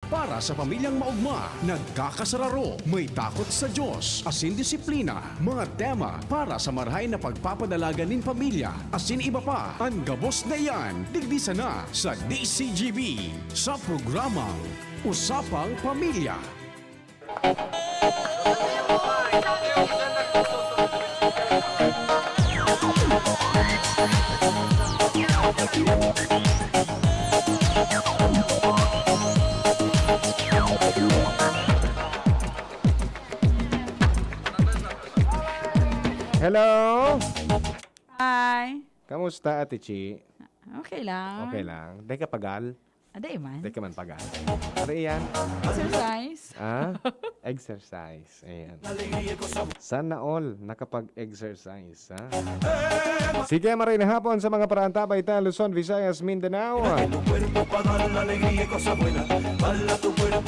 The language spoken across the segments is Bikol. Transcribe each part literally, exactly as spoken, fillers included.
Para sa pamilyang maogma, nagkakasararo, may takot sa Diyos, asin disiplina. Mga tema para sa marahay na pagpapadalagan nin pamilya, asin iba pa. An gabos na iyan, digdi sana sa D C G B, sa programang Usapang Pamilya. Hello? Hi. Kamusta, Ate Chi? Okay lang. Okay lang. Dai ka pagal? Aday man. Dai ka man pagal. Ano iyan? Exercise. Ah? Exercise. Ayan. Sana all nakapag-exercise, ha? Sige, maray na hapon sa mga paraantabay ta, Luzon, Visayas, Mindanao.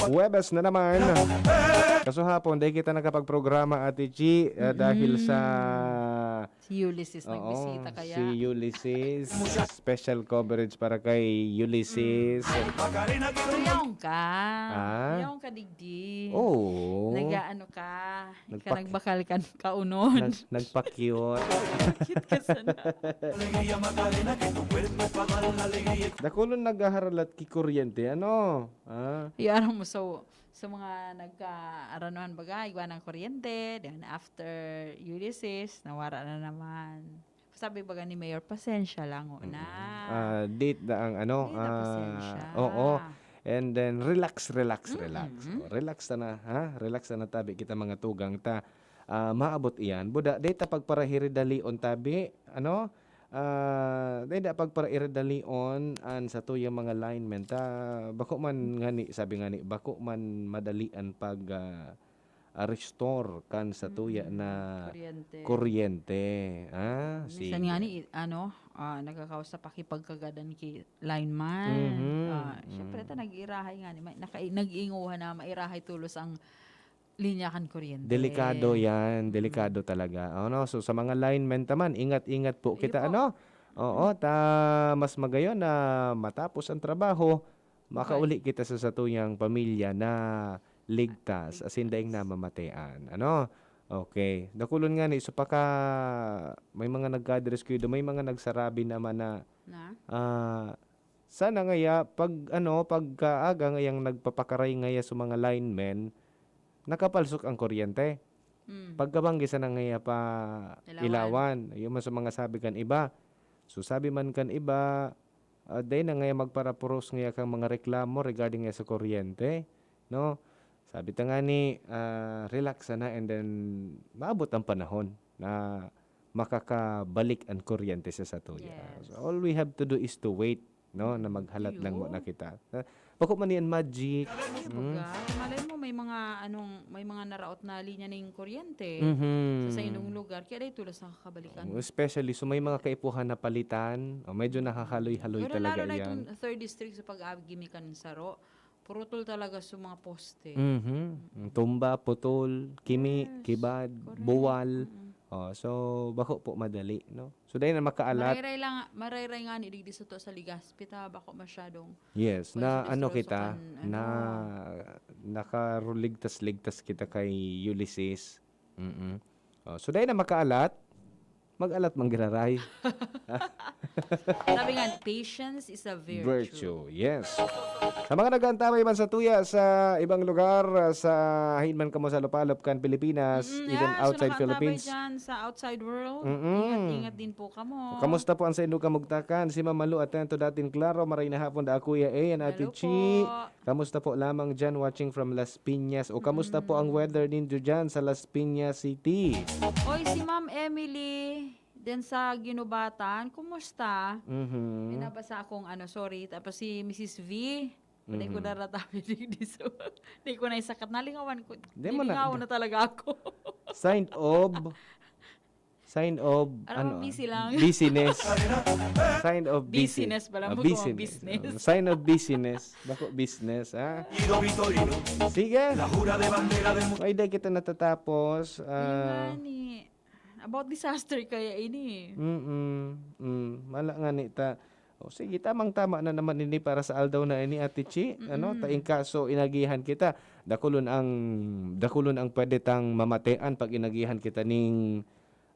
Huwebes na naman. Kaso hapon, dai kita nakapagprograma, Ate Chi, ah, dahil sa Si Ulysses Oo, nagbisita kaya. Si Ulysses. Special coverage para kay Ulysses. Mm. Pero yaon ka. Ah? Yaon ka digdi. Oo. Nag-aano ka. Ika Nagpak- nagbakal kan kaunon. Nag-, nagpa-cute. Cute ka sana. Dakulon naghaharalat ki kuryente, ano? Ah? Iarang mo sa sa mga nagkaaranuhan baga, igwa ng kuryente, then after Ulysses, nawara na naman. Sabi baga ni Mayor, "Pasensya lang, ho, Mm-mm. na." Ah, date na ang ano, Date na ah, pasensya. Oo. And then, relax, relax, Mm-mm. relax. Oh, relax na, ha? Relax na tabi kita mga tugang ta. Ah, maabot iyan. Buda, data pagparahiridalion tabi, ano? Ah, dai da pagparahiridalion an satuyang mga linemen ta bako man ngani, sabi ngani, bako man madali an pag, ah, ah, restore kan satuya Mm, na kuryente. kuryente, ah, Minsan sige. ngani, i-, ano, ah, nagkakaos sa pakipagkagadan ki lineman. Mhm, Ah, syempre, mm. ta nag-iirahay ngani, may, naka-, nag-iinguha na mairahay tulos ang linya kan kuryente. Delikado yan, Mm. delikado talaga. Ano, so sa mga linemen ta man, ingat-ingat po Iyo kita, po. ano? Oo, Mm. ta mas magayon na matapos ang trabaho, makauli Right. kita sa satuyang pamilya na ligtas, At asin daing ligtas. namamatean. Ano? Okay. Dakulon ngani, so paka may mga nagkadreskwento, may mga nagsarabi naman na, Na? ah, Sana ngaya pag ano, pagkaaga ngayang nagpapakaray ngaya sa mga linemen, nakapalsok ang kuryente. Hmm. Pagkabanggi sana ngaya pa Ilawan. ilawan, yung man sa mga sabi kan iba. So, sabi man kan iba, ah, dai na ngaya magparapuros ngaya kang mga reklamo regarding ngaya sa kuryente, no? Sabi ta ngani, ah, relax sana and then maabot ang panahon na makakabalik an kuryente sa satuya. Yes. So, all we have to do is to wait, no, na maghalat lang Iyo. muna kita. Na, bako man yan magic. Ay, Hmm? baga. Malay mo, may mga, anong, may mga naraot na linya ning kuryente Mhm. sa saindong lugar. Kaya dahil tulos nakakabalikan. Oh, especially, so may mga kaipuhan na palitan, o medyo nakakaloy-haloy Pero talaga lalo na iyan. itong third district sa pag-agi mi kan saro, purutol talaga sa mga poste. Mhm. Mm. Tumba, putol, kimi, Yes, kibad, correct. buwal. Mm-mm. Oh, so, bako po madali, no? So, dahil na makaalat. Marayray lang, marayray nga ni digdi sa to sa Legazpi ta, bako masyadong Yes, na ano pagsudistryoso kita, kan, ano. na nakaruligtas-ligtas kita kay Ulysses. Mm-mm. Oh, so, dahil na makaalat, mag-alat manggiraray. Sabi nga, patience is a virtue. Virtue, yes. Sa mga nag-aantabay man sa tuya sa ibang lugar, ah, sa hain man kamo sa lupalop kan Pilipinas, Mm, even yeah, so outside nakaantabay Philippines. dyan sa outside world, Mm-mm. ingat-ingat din po kamo. Kamusta po ang sa inyong kamugtakan? Si Ma'am Malu, atento dating klaro, maray na hapon da Kuya A and Ate Hello Chi. po. Kamusta po lamang dyan, watching from Las Piñas? O kamusta po ang Mm. weather ninyo dyan sa Las Piñas City? Oy, si Ma'am Emily, din sa Guinobatan, kumusta? Mhm. May nabasa akong ano, sorry. Tapos si Missus V, patay ko Mhm. naratabi digdi so, di ko naisakat. Nalingawan ko. Di mo na, Nilingawan na talaga ako. Sign of, sign of, Ano, ano, busy lang. busyness. Sign of busy. Busyness pala Ah, mo, busyness. business. Ah, sign of busyness. Bako business, ha? Sige. Ay, di kita natatapos. Ayun Ah, nga ni. About disaster kaya ini. Mm-mm. Mm. Mala nga ni ta. O sige, tamang-tama na naman ini para sa aldaw na ini, Ate Chi, ano? Mm. Ta in kaso inagihan kita, dakulon ang, dakulon ang pwede tang mamatean pag inagihan kita ning,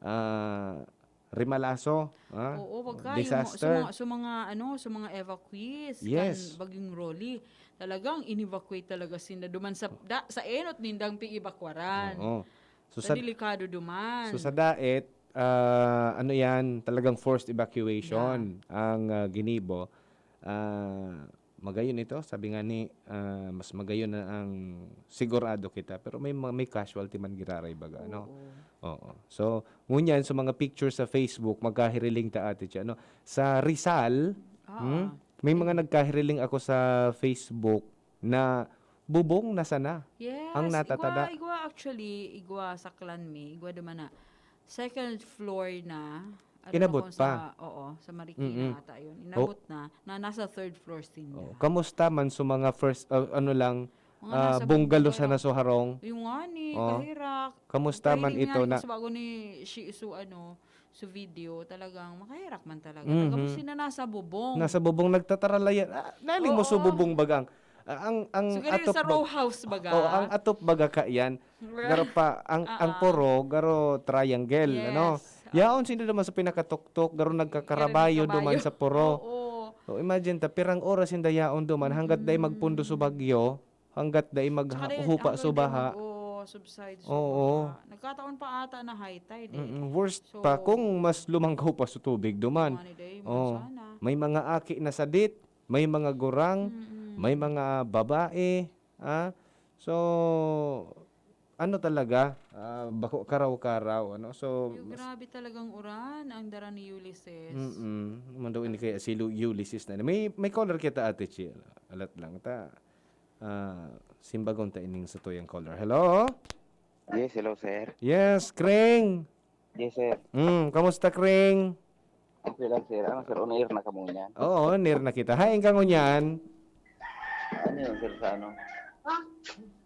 ah, rimalaso, ah, Oo, pagka yung mo sa disaster. mga, sa mga ano, sa mga evacuees Yes. kan Bagyong Rolly, talagang in-evacuate talaga sinda duman sa da sa enot nindang piibakwaran. Oo. So, Sa sa delikado duman. So, sa Daet, ah, ano yan, talagang forced evacuation Yeah. ang, ah, ginibo. Ah, magayon ito, sabi nga ni, ah, mas magayon na ang sigurado kita, pero may ma may casualty man giraray baga, ano? Oo. Oo. So, ngunyan sa mga picture sa Facebook, magkahiriling ta, Ate Chi, ano? Sa Rizal, Oo. hmm, may mga nagkahiriling ako sa Facebook na bubong na sana Yes, ang natatada. igwa, igwa actually, igwa sa clan mi, igwa duman na second floor na, I don't know Inabot kung pa. sa, oo, sa Marikina Mm. ata yun. Oh. Inabot na, na nasa third floor sinda. Oh, kamusta man sa mga first, ah, ano lang, Mga ah, nasa bungalow bungalow. sana sa harong? Yung nga ni, Oh. kahirak. Kamusta man Kahiling ito nga, na sa bago ni Shih Tzu, ano, sa video, talagang makahirak man talaga. Mhm. Taga Busina, nasa bubong. Nasa bubong, nagtataralayan. Ah, naling mo sa Oo. bubong bagang. Ah, ang, ang Siguro yun atop sa bag-, row house baga. Oo, ang atop baga ka yan. Garo pa, ang, ang Ah, ah. puro, garo triangle, Yes. ano? Ah. Yaon sino naman sa pinakatuktok, garo Garo nagkakarabayo nagkarabayo. duman sa puro. Oo. O, imagine ta, pirang oras sinda yaon duman, hanggat dai Mm. magpundo sa bagyo, hanggat dai Tsaka dai, maghupa hanggang sa dai baha. mag-, oo, subside sa Oo. baha. Nagkataon pa ata na high tide, eh. Mm, worst So, pa kung mas lumangkaw pa sa tubig duman. Mga ni day, Oh, sana. may mga aki na sadit, may mga gurang, Mm-mm. may mga babae, ah. So, ano talaga, ah, bako karaw-karaw, ano. So, Yung mas grabe talagang uran ang dara ni Ulysses. Mm. Mando ini kaya si Lu-, Ulysses na. May, may caller kita, Ate Chi. Alat lang ta. Ah, simbagon ta ining satuyang caller. Hello? Yes, hello, sir. Yes, Kring. Yes, sir. Mm, kamusta, Kring? Okay lang, sir. Ano, sir, on air na kamo niyan? Oo, on air na kita. Hain ka ngunyan? Ano yun, sir, sa ano?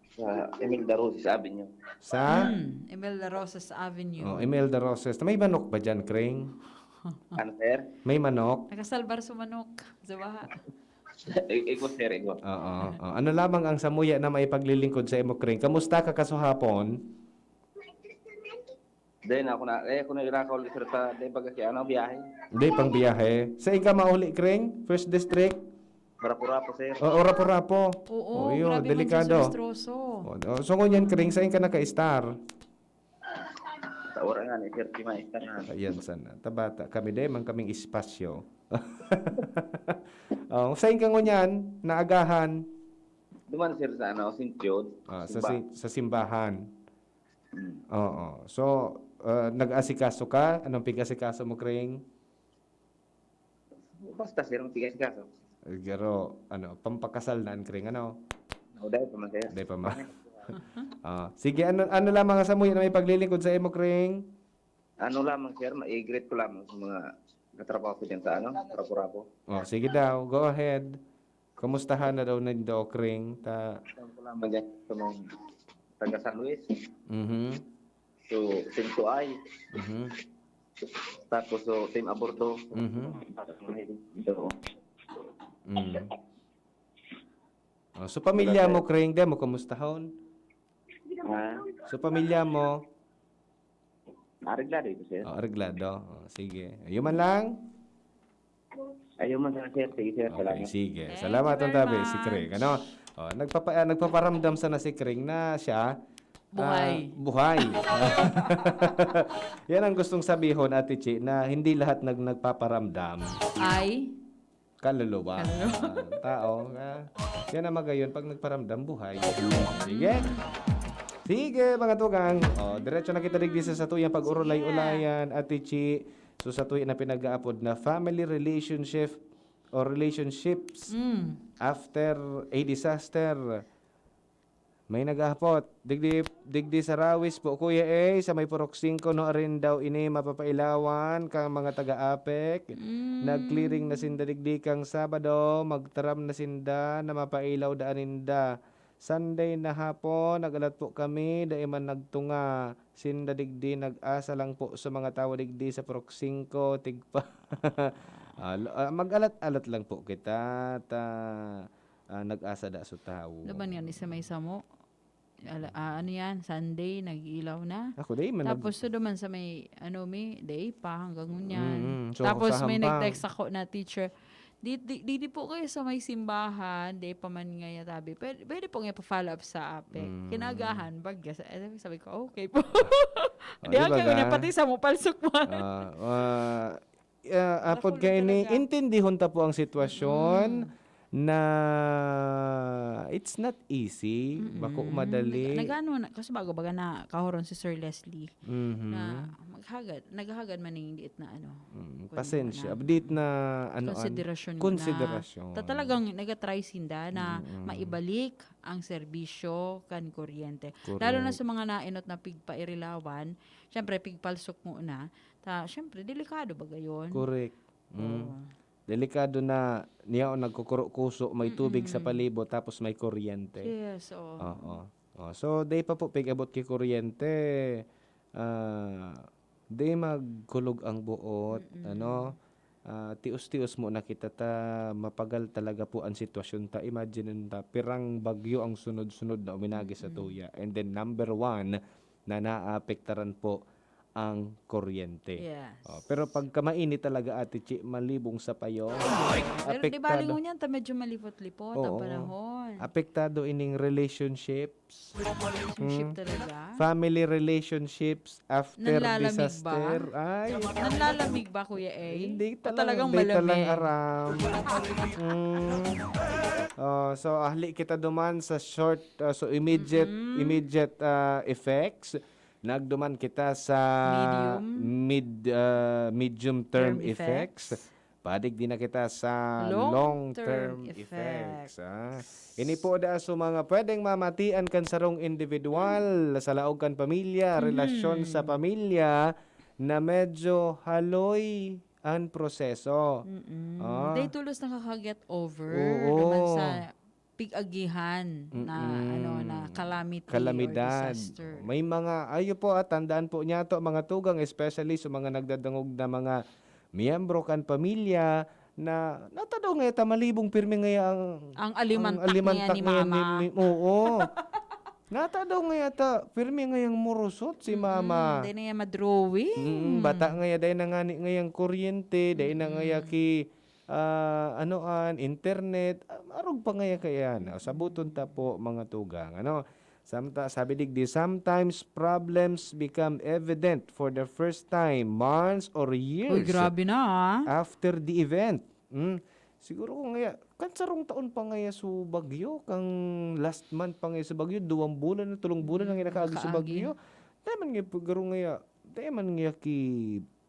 Sa Imelda Roses Avenue. Sa? Hmm, Imelda Roses Avenue. Oh, Imelda Roses. May manok ba dyan, Kring? Ano, sir? May manok? Nakasalbar sa manok. Sa baha. I-, iko, sir, iko. Oo, oo. Ano lamang ang samuya na maipaglilingkod sa imo, Kring? Kamusta ka kasuhapon? Dai na ako na, eh, ako na irakaw, sir, ta, dai baga kaya, ano, biyahe. Dai pang biyahe. Sain ka mauli, Kring? First District? Rapu-Rapu, sir. Oo, Rapu-Rapu. Oo, Oh, yun, grabe man delikado. dyan sa Lustroso. Oh, oh, so ngunyan, Kring, sain ka naka-star? Sa oras nga ni, sir, di ma-star na. Ayan, sana. Tabata. Kami, dai man kaming espasyo. Oh, sain ka ngunyan? Naagahan? Duman, sir, sa ano, Saint Jude. Ah, sa Simba. si-, sa simbahan. Mm. Oo. So, ah, nag-asikaso ka? Anong pig-asikaso mo, Kring? Basta, sir, ang tigas-tigas, oh. Garo, ano, pampakasal na an Kring, ano? O, dai pa man, sir. Dai pa man. Ah, sige, ano, ano lamang ang samuya na maipaglilingkod sa imo, Kring? Ano lamang, sir, ma-greet ko lamang sa mga katrabaho ko dyan sa, ano, Rapu-Rapu. Oh, sige daw, go ahead. Kumustahan na daw nindo, Kring? Ta- Saan ko lamang dyan sa mga taga San Luis. Mhm. So, Team Tuay. Mhm. Tapos, so, Team Aborto. Mhm. So, Mm. Oh, so, pamilya Wala, mo, sir. Kring, di mo kumustahon? Ha? So, pamilya mo? Areglado ito, sir. Oh, areglado. Oh, sige. Ayun man lang. Ayun man sana, sir. Sige, sir. Okay, Salamat. sige. Thank Salamat you ang very tabi, si Kring, much. ano? Oh, nagpapa-, ah, nagpaparamdam sana si Kring na siya, Buhay. ah, buhay. Yan ang gustong sabihon, Ate Chi, na hindi lahat nag-, nagpaparamdam. Ay? Kaluluwa. Kaluluwa. Ah, tao, ah, yan ang magayon pag nagparamdam buhay. Sige. Sige, mga tugang. Oh, diretso na kita digdi sa satuyang pag-urulay-ulayan, Ate Chi. So, satuya na pinag-aapod na family relationship or relationships Mm. after a disaster. May naghahapot. Digdi, digdi sa Rawis po, Kuya A, sa may Purok singko, no, arin daw ini mapapailawan kang mga taga-apek. Mm. Nag-clearing na sinda digdi kang Sabado, magtaram na sinda na mapailaw daan ninda. Sunday na hapon, nag-alat po kami, dai man nagtunga. Sinda digdi nag-asa lang po sa mga tawo digdi sa Purok singko, tigpa. Ah, lo ah, mag-alat-alat lang po kita ta, ah, nag-asa da so tawo. Laban yan, isa may samo. Ala ah, ano yan, Sunday, nag-iilaw na. Ako, dai man nag- Tapos, so duman sa may, ano, may, dai pa, hanggang ngunyan. Mm, mm. So, Tapos, may nagtext ako na, "Teacher, di, di, di, di po kayo sa may simbahan, dai pa man ngaya tabi. Pwede, pwede po ngaya pa-follow up sa apek." Mm. Kinagahan, bagya. Sa, eh, sabi ko, "Okay po." Ah, Di di ba ako nga, ga? Pati sa mo, palsok mo. Ah, ah, ah, apod Naku, kaini, Lord, ah. Intindihon ta po ang sitwasyon Mm. na it's not easy, bako Mm-mm. madali. Nag-, nag-ano na, kasi bago baga na kahuron si Sir Leslie Mhm. na maghagad, naghagad man ning diit na ano, Mm, kun pasensya. ano, Abdit na, ano, an-, konsiderasyon muna. Konsiderasyon. Ta-, talagang naga-try sinda na Mm-mm. maibalik ang serbisyo kan kuryente. Lalo na Correct. sa mga nainot na pigpairilawan, siyempre, pigpalsok muna. Ta-, siyempre, delikado ba gayon? Correct. Mm. Oo. Delikado na niya o nagkukuro-kuso, may tubig sa Mm-mm. palibot, tapos may kuryente. Yes, oo. Oo. Oh, so, dai pa po pig-abot ki kuryente, ah, dai magkulog ang buot, Mm-mm. ano? Ah, tios-tios muna kita ta mapagal talaga po ang sitwasyon ta. Imagine ta, pirang bagyo ang sunod-sunod na uminagi sa Mm-mm. tuya. And then, number one, na naapektaran po ang kuryente. Yes. Oh, pero pagka mainit talaga, Ate Chi, malibong sa payo, Pero di bali apektado. Ngunyan ta medyo malipot-lipot ang Oo. panahon. Apektado ining relationships. Relationship Hmm. talaga? Family relationships after Nanlalamig ba? disaster. Ay. Nanlalamig ba, Kuya A? Hindi O talaga, talagang hindi talaga malamig? aram. Hmm. Oh, so, ahli kita duman sa short, ah, so immediate, Mm-mm. immediate, ah, effects. Nagduman kita sa Medium. mid, ah, medium term Term effects. effects. Padigdi na kita sa Long long term term effects, effects. ah. Ini po da so mga pwedeng mamatian kan sarong individual, sa laog kan pamilya, Mhm. relasyon sa pamilya na medyo haloy ang proseso. Mm-mm. Ah. Dai tolos nakaka-get over Oo. naman sa pig-agihan na, Mm-mm. ano, na calamity or Kalamidad. disaster. May mga, ayo po, ah, tandaan po niya to, mga tugang, especially sa mga nagdadangog na mga miyembro kan pamilya na natadaw ngaya ta malibong pirmi ngaya ang Ang alimantak ang alimantak niya ni ngaya ni, mama. ni, oo. Natadaw ngaya ta pirmi ngayang murusot si Mm-mm. mama. Di na yan madrawing. Mm, bata ngaya, dai na ngani ngayang kuryente, dai na ngaya Mm-mm. ki, ah, ano an, internet, ah, arog pa ngaya kaiyan. Ah, sabuton ta po, mga tugang, ano? Samta-, sabi digdi, "Sometimes problems become evident for the first time months or Uy, years grabe na, ah. after the event." Hmm. Siguro kung ngaya, kan sarong taon pa ngaya so bagyo, kang last month pa ngaya so bagyo, duwang bulan na, tolong bulan na Mm, ngaya nakaagi so nakaagi. bagyo. Dai man ngaya pa, garo ngaya, dai man ngaya ki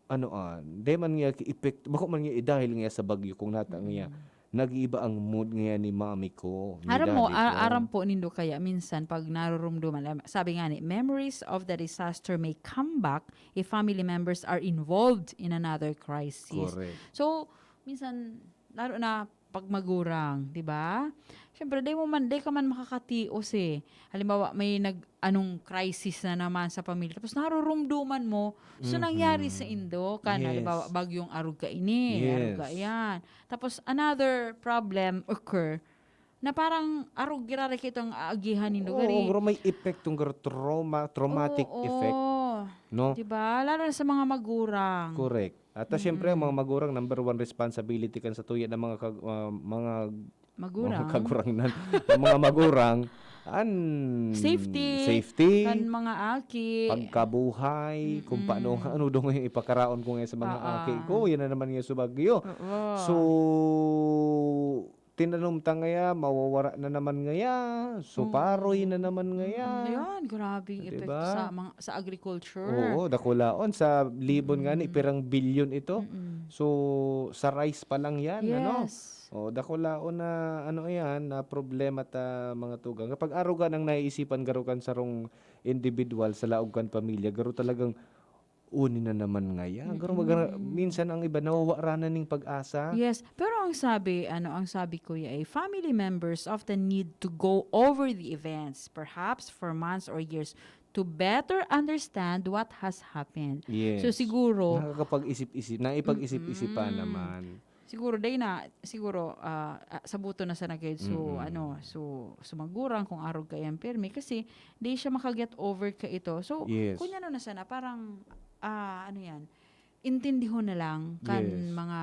ano, ah, dai man ngaya ki epekto, bako man ngaya idahil ngaya sa bagyo kung nata ngaya Mm. nag-iiba ang mood ngaya ni mami ko, ni Aram mo, daddy a-, ko. aram po nindo kaya minsan pag narurumduman, em, sabi nga ni, "Memories of the disaster may come back if family members are involved in another crisis." Correct. So, minsan, lalo na pag magurang, di ba? Siyempre, di mo man, di ka man makakatios eh. Halimbawa, may nag-, anong crisis na naman sa pamilya. Tapos narurumduman mo, so nangyari sa Mm-mm. indo, kan, Yes. halimbawa, bagyong arog kaini, arog Yes. kaiyan. Tapos another problem occur na parang arog giraray kitang aagihan nindo, Oo, gari. garo may epektong garo trauma, traumatic Oo. effect, no? Di ba? Lalo na sa mga magurang. Correct. At, ah, siyempre, ang mga Mm-mm. magurang, number one responsibility kan sa tuya ng mga kag-, ah, mga, mga Magurang. kagurangnan, ng mga magurang, an Safety safety, kan mga aki. pagkabuhay, kung paano, Mm-mm. ano daw ngayon ipakaraon ko ngayon sa mga aki Paa. ko, yan na naman ngayon sa bagyo. Oo. So, tinanom ta ngaya, mawawara na naman ngaya, so, Mm. paroy na naman ngaya. Mm, yan, grabeng Di epekto ba? sa mga, sa agriculture. Oo, dakulaon. Sa libon nga ni, Mm. pirang bilyon ito. Mm-mm. So, sa rice pa lang yan, ano? Yes. Oh, dakulaon na, ano yan, na problema ta, mga tugang. Kapag aruga nang naiisipan garo kan sarong individual sa laog kan pamilya, garo talagang, "Uni na naman ngaya." Garo Mm-mm. magara-, minsan ang iba nawawaranan ning pag-asa. Yes, pero ang sabi, ano, ang sabi, Kuya, ay family members often need to go over the events, perhaps for months or years, to better understand what has happened. Yes. So, siguro Nakakapag-isip-isip, naipag-isip-isipan Mm-mm. naman. Siguro, day na, siguro, ah, ah, sabuton na sana gayud so, Mm-mm. ano, so, so magurang kung arog kaiyan pirmi kasi di siya maka-get over ka ito. So, Yes. kunyano na sana, parang, ah, ano yan, intindihon na lang kan Yes. mga,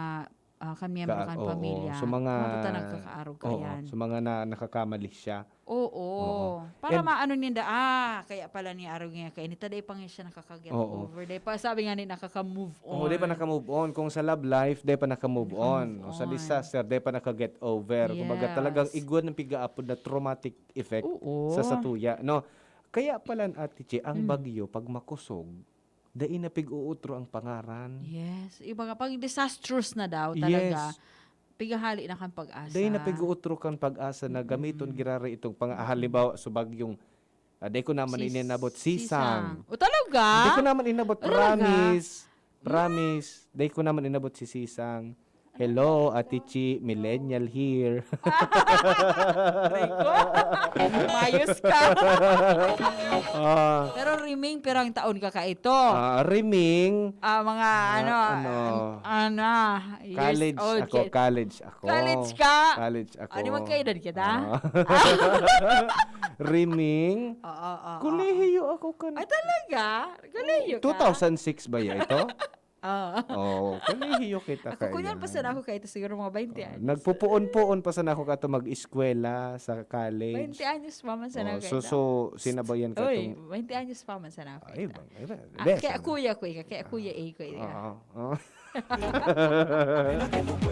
ah, kan miyembro Ka-, kan oo. pamilya. So, mga, Kung ano ta nagkakaarog ka oo. yan. So, mga na, nakakamali siya. Oo. Oo. Para And maano ninda, ah, kaya pala ni arog niya kaini ta, dai pa nga siya nakaka-get Oo. over. Dai pa, sabi nga ni, nakaka-move Oo, dai pa on. naka-move on. Kung sa love life, dai pa naka-move Naka-move on. O sa on. disaster, dai pa naka-get over. Kumbaga, talagang Yes. igwa ng pigaapod na traumatic effect Oo. sa satuya, no? Kaya pala, Ate Chi, ang Mm. bagyo, pag makusog, dai na pig-uutro ang pangaran. Yes. Iba nga, pag disastrous na daw talaga, Yes. pigahali na kan pag-asa. Dai na pig-uutro kan pag-asa na gamiton Mm-mm. girare itong pang-, halimbawa, sa bagyong, ah, dai ko naman Sis-, inabot, Sisang. Sisang. O, talaga? Dai ko naman inabot, Talaga? promise. Promise. Dai ko naman inabot si Sisang. Hello, Ate Chi, millennial here. Aray ko. Mayos ka. Ah. Pero Riming, pirang taon ka kaito? Ah, Riming. Ah, mga Ah, ano, ano? an-, ano, years College old ako, ka. college ako. College ka? College ako. Ah, di magkaedad kita? Ah. Riming. Oo, oo, oo. Kolehiyo ako kan- Ay, talaga? Kolehiyo ka? Two thousand six ba ya ito? Oo. Oo, kolehiyo kita Ako, kunyari pa sana kaiyan. ako kaito, siguro mga bainte Ah, anyos. nagpupuon-puon pa sana ako kaito mag-eskwela sa college. Bainte anyos pa man sana Oh, so, kaito. so, sinabayan ka Oy, tong bainte anyos pa man sana ako Ay, kaito. bang, ay, bang, Ah, bes, kaya ano? kuya ko, ika, kaya kuya Ah, A ko, ika. oo, oo.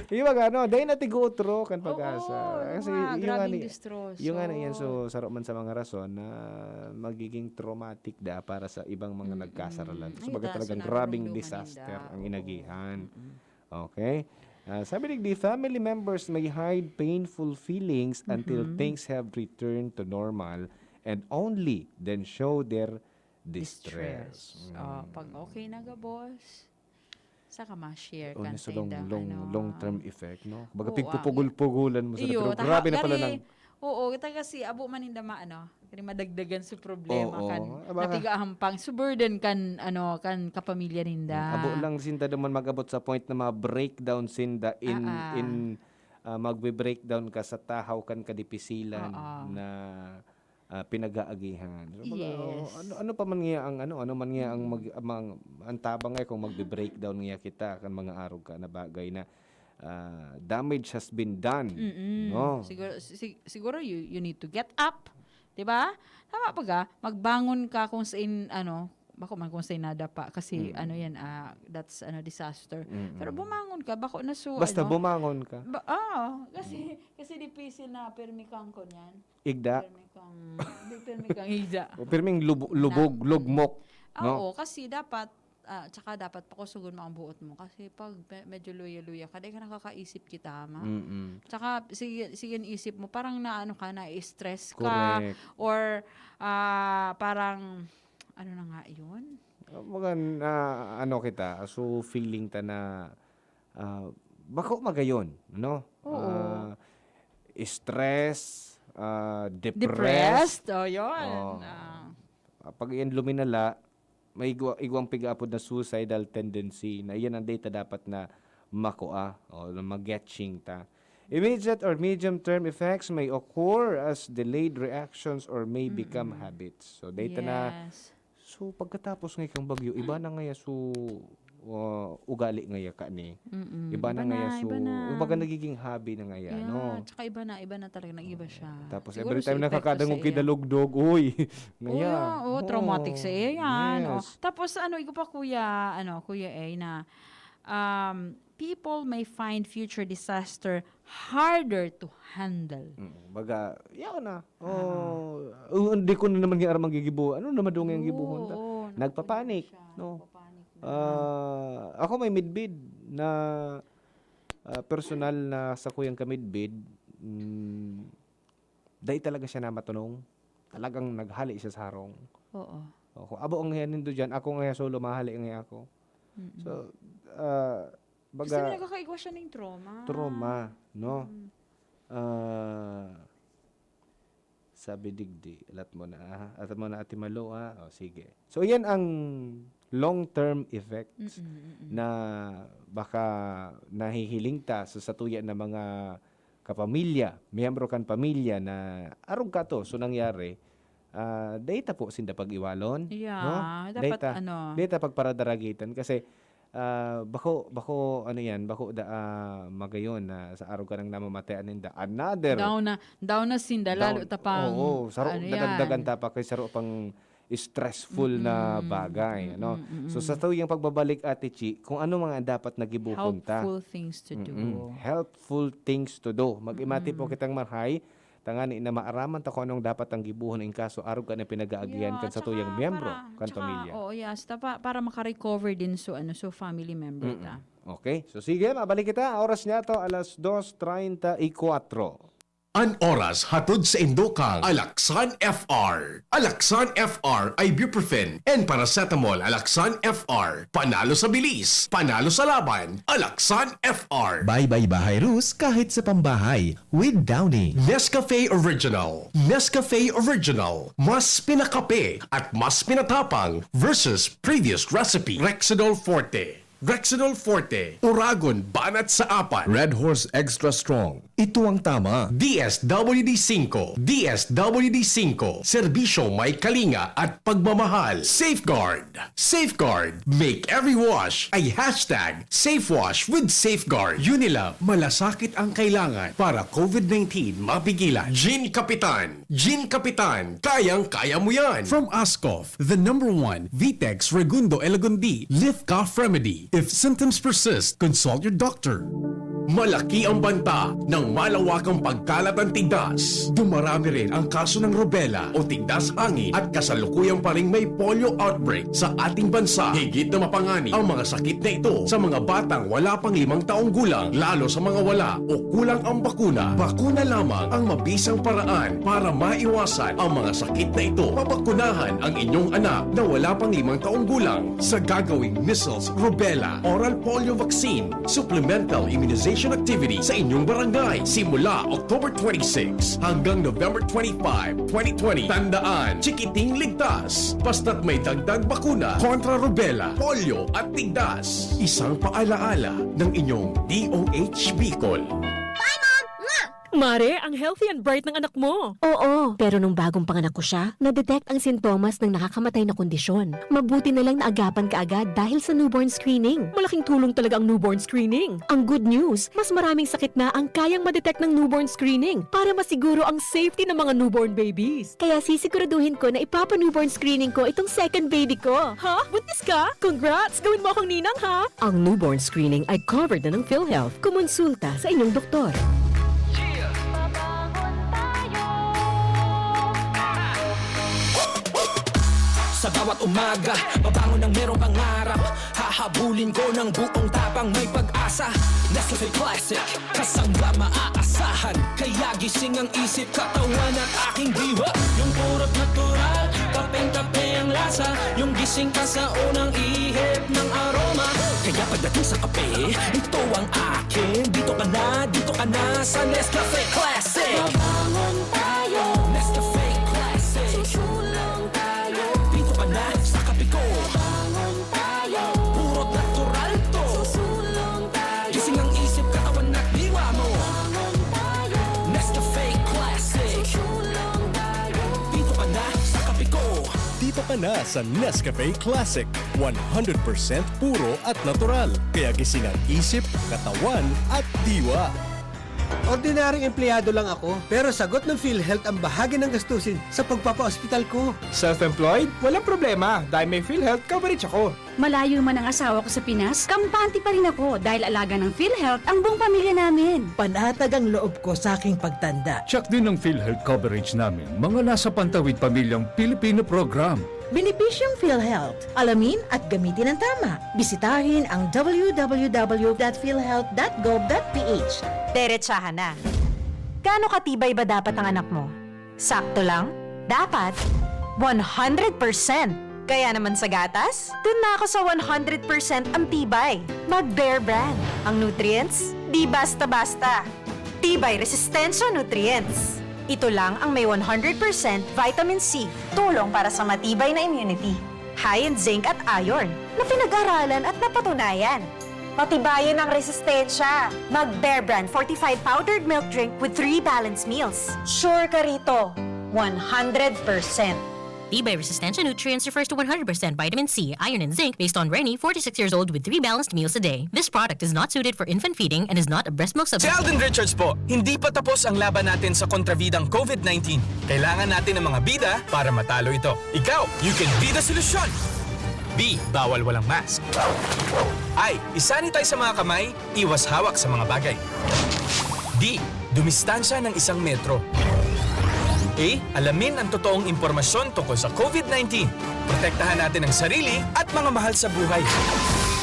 Yung mga ano, dahil natigutro kan Oo, pag-asa. yung Kasi mga yung grabing ano, destroso. yung ano yan, so, saro man sa mga rason na magiging traumatic da para sa ibang mga Mm-mm. nagkasaralan. So, Ay, baga ta, talagang so grabing narumduman disaster ninda. ang Oo. inagihan. Mm-mm. Okay? Ah, sabi digdi, family members may hide painful feelings until Mhm. things have returned to normal and only then show their distress. Distress. Ah, Mm. pag okay na gabos, saka ma-share O, kan nasa sa long, indang long, ano, long-term effect, no? Baga Oo, pigpupugul-pugulan mo sa iyo, pero taha-, grabe na pala gani, ng oo, taga si abo man ninda ma-, ano, kani madagdagan sa problema Oo. kan Ah, baka natiga hampang, so burden kan, ano, kan kapamilya ninda. Mm, abo lang sinda naman mag-abot sa point na ma-breakdown sinda in, Ah, ah. in, ah, magbe-breakdown ka sa tahaw kan kadipisilan Oo. na, ah, pinag-aagihan. So, baga, oh, Yes. ano, ano pa man nga ang, ano, ano man nga ang Mm. mag-, mang-, ang tabang nga kung magbe-breakdown nga kita kan mga arog ka na bagay na, ah, damage has been done, Mm-mm. no? Siguro, si-, siguro you, you need to get up, di ba? Tama pa ga? Magbangon ka kung sa in, ano, bako man kung sa nadapa, kasi Mm. ano yan, ah, that's, ano, disaster. Mm-mm. Pero bumangon ka, bako na so, Basta ano, bumangon ka. Ba, ah, kasi, Mm. kasi dipisil na pirmi kang kunyan. Igda. Pirmi kang, di pirmi kang igda. O pirming lub-, lubog, Na, mm. lugmok, Ah, no? oo, kasi dapat, ah, tsaka dapat pakusugon mo ang buot mo. Kasi pag me-, medyo luya-luya ka, di ka nakakaisip kita, ma. Mm-mm. Tsaka, sige, sige, isip mo, parang naano ka, na-stress ka, Correct. or, ah, parang, ano na nga yun? Ah, mga na, ano kita, so feeling ta na, ah, bako magayon, no? Oo. Ah, stress, ah, depressed. Depressed? Oh, yun. Oh. Ah. Pag iyan luminala, may igwa-, igwang pigaapod na suicidal tendency na iyan ang data dapat na makua o na magetching ta. Immediate or medium-term effects may occur as delayed reactions or may become Mm-mm. habits. So, data na, Yes. so, pagkatapos nga kang bagyo, iba na ngaya so, ah, ugali ngaya ka ni. Mm-mm. Iba na Iba ngaya na, so, iba na. kumbaga nagiging hobby na ngaya, Yeah, no? tsaka iba na, iba na talaga, nag-iba Oo. siya. Tapos Siguro every time sa epekto nakakadangog sa kay iya. Dalugdog, uy, Oh, ngaya. yeah. Oh, traumatic Oo. sa iya yan, oh. Yes. Tapos ano, igo pa, Kuya, ano, Kuya A, na, um, people may find future disaster harder to handle. Mm, baga, yaon na. Ah. Oh, oh, hindi ko na naman nga aram ang gigibo. Ano naman daw nga ang gibuhon ta? Oo, oo, Nagpapanik, nagpapanik siya, no? nagpapanik na. Ah, ako may midbid na, ah, personal na sakuyang kamidbid, mm, dai talaga siya namatunong. Talagang naghali siya sa harong. Oo. Ako, abo ang hiyan nindo diyan, ako nga solo, mahali nga ako. Mm-mm. So, ah, Kasi baga, may nakakaigwa siya ning trauma. trauma, no? Mm. Ah, sabi digdi, alat mo na, ah. Alat mo na, Ate Malo, ah. O, sige. So, yan ang long-term effect Mm-mm, mm-mm. na baka nahihiling ta sa satuya na mga kapamilya, miyembro kan pamilya na arog kato so nangyari, ah, dai ta po sinda pag-iwalon, Yeah, no? Dai dapat ta, ano. Dai ta pagparadaragitan kasi ah, bako bako ano yan, bako da ah, magayon na sa arog ka nang namamatean ninda. Another Down na, down na sinda, lalo down- tapang, Oo, saro, ano nadagdagan yan. ta pa kay saro pang stressful na Mm-mm. bagay, ano? Mm-mm, So mm-mm. sa tuyang pagbabalik, Ate Chi, kung ano mga dapat na gibohon ta. Helpful things to do. Mm-mm. Helpful things to do. Mag-imati po Mm-mm. kitang marhay, tangani na maaraman ta kung anong dapat ang gibohon in kaso arog ka na pinag-aagihan Yeah, kan sa tsaka tuyang miyembro para, kan tsaka, pamilya. Oo, yes. Tapa, para makarecover din so, ano, so family member Mm-mm. ta. Okay. So sige, mabalik kita. Oras niya to, alas dos treinta y cuatro. An oras hatod sa indokang Alaxan F R. Alaxan F R, ibuprofen and paracetamol. Alaxan F R, panalo sa bilis, panalo sa laban. Alaxan F R. Baybay Bahay Rus kahit sa pambahay with Downy. Nescafe Original. Nescafe Original. Mas pinakape at mas pinatapang versus previous recipe. Rexidol Forte. Rexidol Forte. Uragon banat sa apat. Red Horse Extra Strong. Ito ang tama. D S W D five. D S W D five. Serbisyo may kalinga at pagmamahal. Safeguard. Safeguard. Make every wash a hashtag safe wash with Safeguard. Unilab, malasakit ang kailangan para COVID nineteen mapigilan. Gin Kapitan. Gin Kapitan, kayang-kaya mo yan. From Ascof, the number one Vitex Regundo Elagundi Lift Cough Remedy. If symptoms persist, consult your doctor. Malaki ang banta ng malawakang pagkalat ng tigdas. Dumarami rin ang kaso ng rubella o tigdas hangin at kasalukuyan pa ring may polio outbreak sa ating bansa. Higit na mapanganib ang mga sakit na ito sa mga batang wala pang limang taong gulang, lalo sa mga wala o kulang ang bakuna. Bakuna lamang ang mabisang paraan para maiwasan ang mga sakit na ito. Pabakunahan ang inyong anak na wala pang limang taong gulang sa gagawing measles, rubella, oral polio vaccine, supplemental immunization activity sa inyong barangay simula October twenty-six hanggang November twenty-five, twenty twenty. Tandaan, chikiting ligtas basta't may dagdag bakuna kontra rubella, polio at tigdas. Isang paalaala ng inyong D O H Bicol. Mare, ang healthy and bright ng anak mo. Oo, pero nung bagong panganak ko siya, na-detect ang sintomas ng nakakamatay na kondisyon. Mabuti na lang naagapan kaagad dahil sa newborn screening. Malaking tulong talaga ang newborn screening. Ang good news, mas maraming sakit na ang kayang ma-detect ng newborn screening para masiguro ang safety ng mga newborn babies. Kaya sisiguraduhin ko na ipapa-newborn screening ko itong second baby ko. Ha? Buntis ka? Congrats! Gawin mo akong ninang, ha? Ang newborn screening ay covered na ng PhilHealth. Kumonsulta sa inyong doktor. Sa bawat umaga, babangon ng merong pangarap. Hahabulin ko ng buong tapang, may pag-asa. Nescafe Classic, kasangga maaasahan. Kaya gising ang isip, katawan at aking diwa. Yung purot natural, kapeng-kape ang lasa. Yung gising ka sa unang ihip ng aroma. Kaya pagdating sa kape, ito ang akin. Dito ka na, dito ka na sa Nescafe Classic. Mabangon tayo. Nescafe Classic. Susulong tayo. Dito ka na sa kape ko. Mabangon tayo. Purot natural to. Susulong tayo. Gising ang isip, katawan at diwa mo. Mabangon tayo. Nescafe Classic. Susulong tayo. Dito ka na sa kape ko. Dito ka na sa Nescafe Classic. One hundred percent puro at natural. Kaya gising ang isip, katawan, at diwa. Ordinaryong empleyado lang ako, pero sagot ng PhilHealth ang bahagi ng gastusin sa pagpapaospital ko. Self-employed? Walang problema dahil may PhilHealth coverage ako. Malayo man ang asawa ko sa Pinas, kampante pa rin ako dahil alaga ng PhilHealth ang buong pamilya namin. Panatag ang loob ko sa aking pagtanda. Check din ang PhilHealth coverage namin, mga nasa Pantawid Pamilyang Pilipino Program. Benepisyong PhilHealth. Alamin at gamitin ang tama. Bisitahin ang w w w dot philhealth dot gov dot p h. Derechahan na. Gaano katibay ba dapat ang anak mo? Sakto lang? Dapat one hundred percent. Kaya naman sa gatas, dun na ako sa one hundred percent ang tibay. Mag Bear Brand. Ang nutrients, di basta-basta. Tibay Resistensya Nutrients. Ito lang ang may one hundred percent vitamin C. Tulong para sa matibay na immunity. high in zinc at iron, na pinag-aralan at napatunayan. Patibayin ang resistensya. Mag Bear Brand fortified powdered milk drink with three balanced meals. Sure ka rito, one hundred percent. Tibay Resistensya Nutrients refers to one hundred percent vitamin C, iron, and zinc based on Reni, forty-six years old with three balanced meals a day. This product is not suited for infant feeding and is not a breast milk Si substitute. Alden Richards po, hindi pa tapos ang laban natin sa kontrabidang COVID nineteen. Kailangan natin ng mga bida para matalo ito. Ikaw, you can be the solution! B, bawal walang mask. I, isanitize sa mga kamay, iwas hawak sa mga bagay. D, dumistansya ng isang metro. A, alamin ang totoong impormasyon tungkol sa COVID nineteen. Protektahan natin ang sarili at mga mahal sa buhay.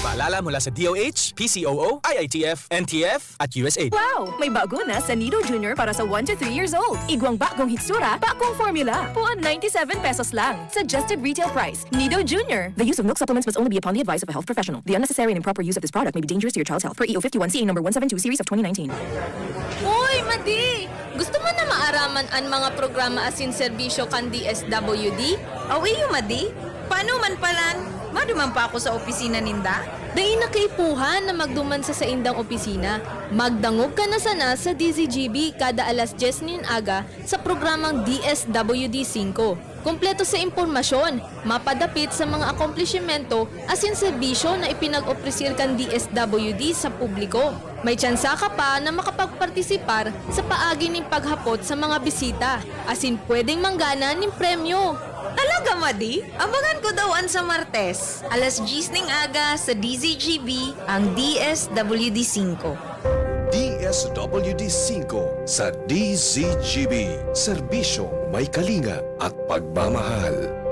Paalala mula sa D O H, P C O O, I I T F, N T F, at U S A. Wow! May bago na sa Nido Junior para sa one to three years old. Igwang bagong hitsura, bagong formula. Puon ninety-seven pesos lang. Suggested retail price. Nido Junior. The use of milk supplements must only be upon the advice of a health professional. The unnecessary and improper use of this product may be dangerous to your child's health. Per E O fifty-one C A number one seven two series of twenty nineteen. Uy, Madi! Gusto mo na maaraman an mga programa asin serbisyo kan D S W D? Aw iyo, Madi. Paano man palan? Maduman pa ako sa opisina ninda? Dai na kaipuhan na magduman sa saindang opisina. Magdangog ka na sana sa D Z G B kada alas dyes nin aga sa programang D S W D singko. Kompleto sa impormasyon, mapadapit sa mga akomplishimento asin serbisyo na ipinag-opresir kan D S W D sa publiko. May tsansa ka pa na makapagpartisipar sa paagi nin paghapot sa mga bisita, asin pwedeng manggana nin premyo. Talaga, Madi? Abangan ko daw an sa Martes, alas dyes ning aga sa D Z G B, ang D S W D singko. D S W D singko sa D Z G B. Serbisyong may kalinga at pagmamahal.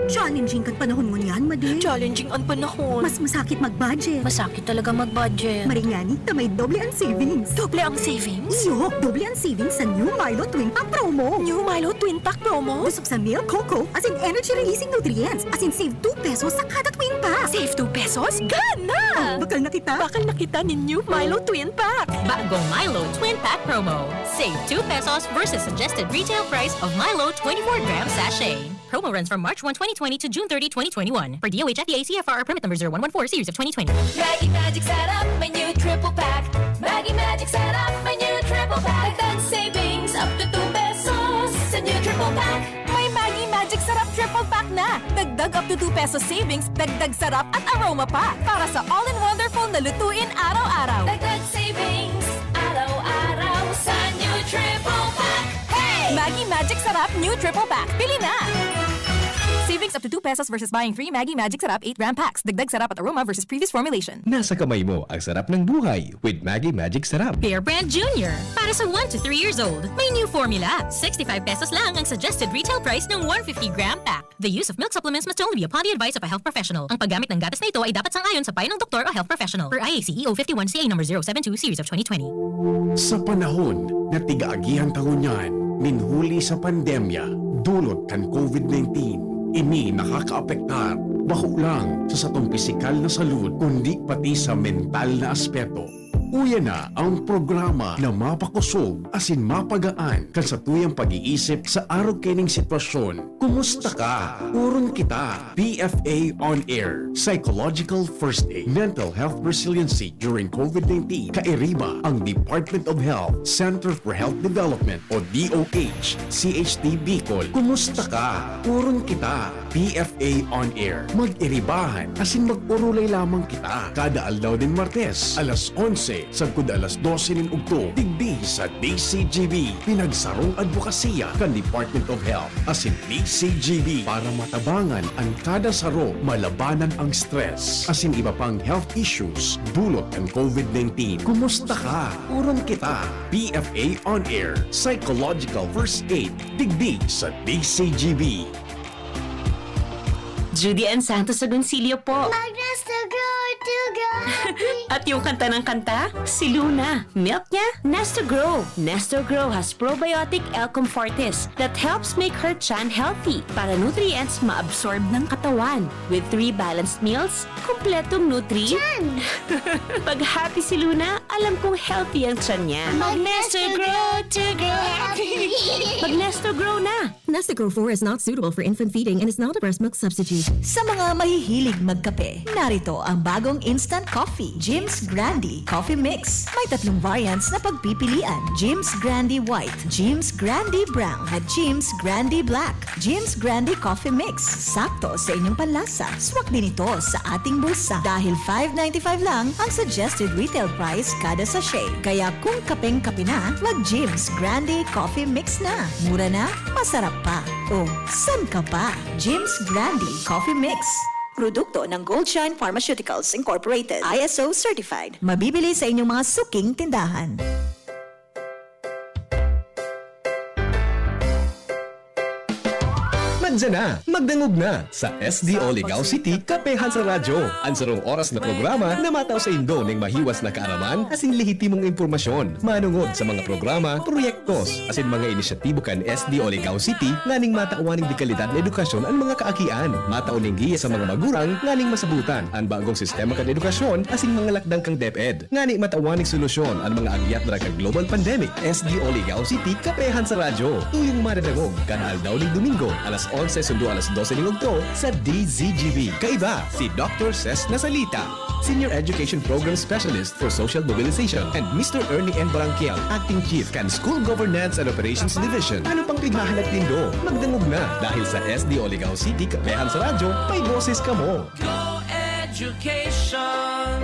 Challenging kan panahon ngunyan, Madi. Challenging an panahon. Mas masakit mag-budget. Masakit talaga mag-budget. Maring ngani ta may doble ang savings. Doble ang savings? Iyo, doble ang savings sa new Milo Twin Pack Promo. New Milo Twin Pack Promo? Busog sa milk, cocoa, asin energy-releasing nutrients, asin save two pesos sa kada Twin Pack. Save two pesos? Gana! Oh, bakal na kita. Bakal na kita nin new Milo Twin Pack. Bagong Milo Twin Pack Promo. Save two pesos versus suggested retail price of Milo twenty-four gram sachet. Promo runs from March one, twenty twenty to June thirty, twenty twenty-one. Per D O H F D A C F R R permit number zero one one four series of twenty twenty. Maggi Magic Sarap, may new triple pack. Maggi Magic Sarap, may new triple pack. Dagdag savings up to two pesos sa new triple pack. May Maggi Magic Sarap triple pack na. Dagdag up to two pesos savings, dagdag sarap at aroma pa. Para sa all-in-wonderful na lutuin araw-araw. Dagdag savings araw-araw sa new triple pack. Hey! Maggi Magic Sarap New Triple Pack. Bili na! Savings up to two pesos versus buying three Maggi Magic Sarap eight gram packs. Dagdag sarap at aroma versus previous formulation. Nasa kamay mo ang sarap ng buhay with Maggi Magic Sarap. Bear Brand Junior. Para sa one to three years old, may new formula. Sixty-five pesos lang ang suggested retail price ng one fifty gram pack. The use of milk supplements must only be upon the advice of a health professional. Ang paggamit ng gatas na ito ay dapat sang-ayon sa payo ng doktor o health professional. Per I A C E O fifty-one C A number zero seven two series of twenty twenty. Sa panahon na tigaagihan ta ngunyan nin huli sa pandemya dulot kan COVID nineteen, ini nakakaapektar bako lang sa satong pisikal na salud, kundi pati sa mental na aspeto. Uya na ang programa na mapakosog asin mapagaan kan satuyang pag-iisip sa arog kaining sitwasyon. Kumusta ka? Oron kita. P F A On Air, Psychological First Aid, Mental Health Resiliency During COVID nineteen, kairiba ang Department of Health, Center for Health Development o D O H, C H D Bicol. Kumusta ka? Oron kita. P F A On Air. Mag-iribahan asin mag-orolay lamang kita kada aldaw nin Martes, alas onse sagkod alas dose nin udto, digdi sa D C G B, pinagsarong adbokasiya kan Department of Health asin D C G B para matabangan an kada saro, malabanan ang stress asin iba pang health issues dulot kan COVID nineteen. Kumusta ka? Oron kita. P F A On Air, Psychological First Aid, digdi sa D C G B. Judy Ann Santos Agoncillo po. Magnas the Good At yung kanta ng kanta, si Luna. Milk niya, Nestor Grow. Nestor Grow has probiotic L-Comfortis that helps make her chan healthy para nutrients maabsorb ng katawan. With three balanced meals, kompletong nutri. Chan! Pag happy si Luna, alam kong healthy ang chan niya. Mag Nestor Grow to grow happy! Mag Nestor Grow na! Nestor Grow four is not suitable for infant feeding and is not a breast milk substitute. Sa mga mahihilig magkape, narito ang bagong instant coffee, Jim's Grande Coffee Mix. May tatlong variants na pagpipilian, Jim's Grande White, Jim's Grande Brown, at Jim's Grande Black. Jim's Grande Coffee Mix, sakto sa inyong panlasa. Swak din ito sa ating bulsa dahil five ninety-five lang ang suggested retail price kada sachet. Kaya kung kapeng-kape na, mag Jim's Grande Coffee Mix na. Mura na, masarap pa. O, san ka pa? Jim's Grande Coffee Mix. Produkto ng Goldshine Pharmaceuticals Incorporated, I S O certified. Mabibili sa inyong mga suking tindahan. Madya na, magdangog na sa S D O Ligao City, Kapehan sa Radyo. An sarong oras na programa na matao sa indo ning mahiwas na kaaraman asin lehitimong impormasyon. Manongod sa mga programa, proyektos, asin mga inisyatibo kan S D O Ligao City nganing matawan ning dekalidad na edukasyon an mga kaakian. Matao ning giya sa mga magurang nganing masabotan an bagong sistema kan edukasyon asin mga lakdang kan DepEd. Ngani matawan ning solusyon an mga agyat na kan global pandemic. S D O Ligao City, Kapehan sa Radyo. Tuyong madadangog kada aldaw ning Domingo, alas onse sundo alas dose ning udto sa D Z G B. Kaiba, si Doctor Ses Nasalita, Senior Education Program Specialist for Social Mobilization, and Mister Ernie N. Barangkiel, Acting Chief kan School Governance and Operations Division. Ano pang pighahalat nindo? Magdangog na, dahil sa S D O Ligao City, Kapehan sa Radyo, may boses kamo. Go Education!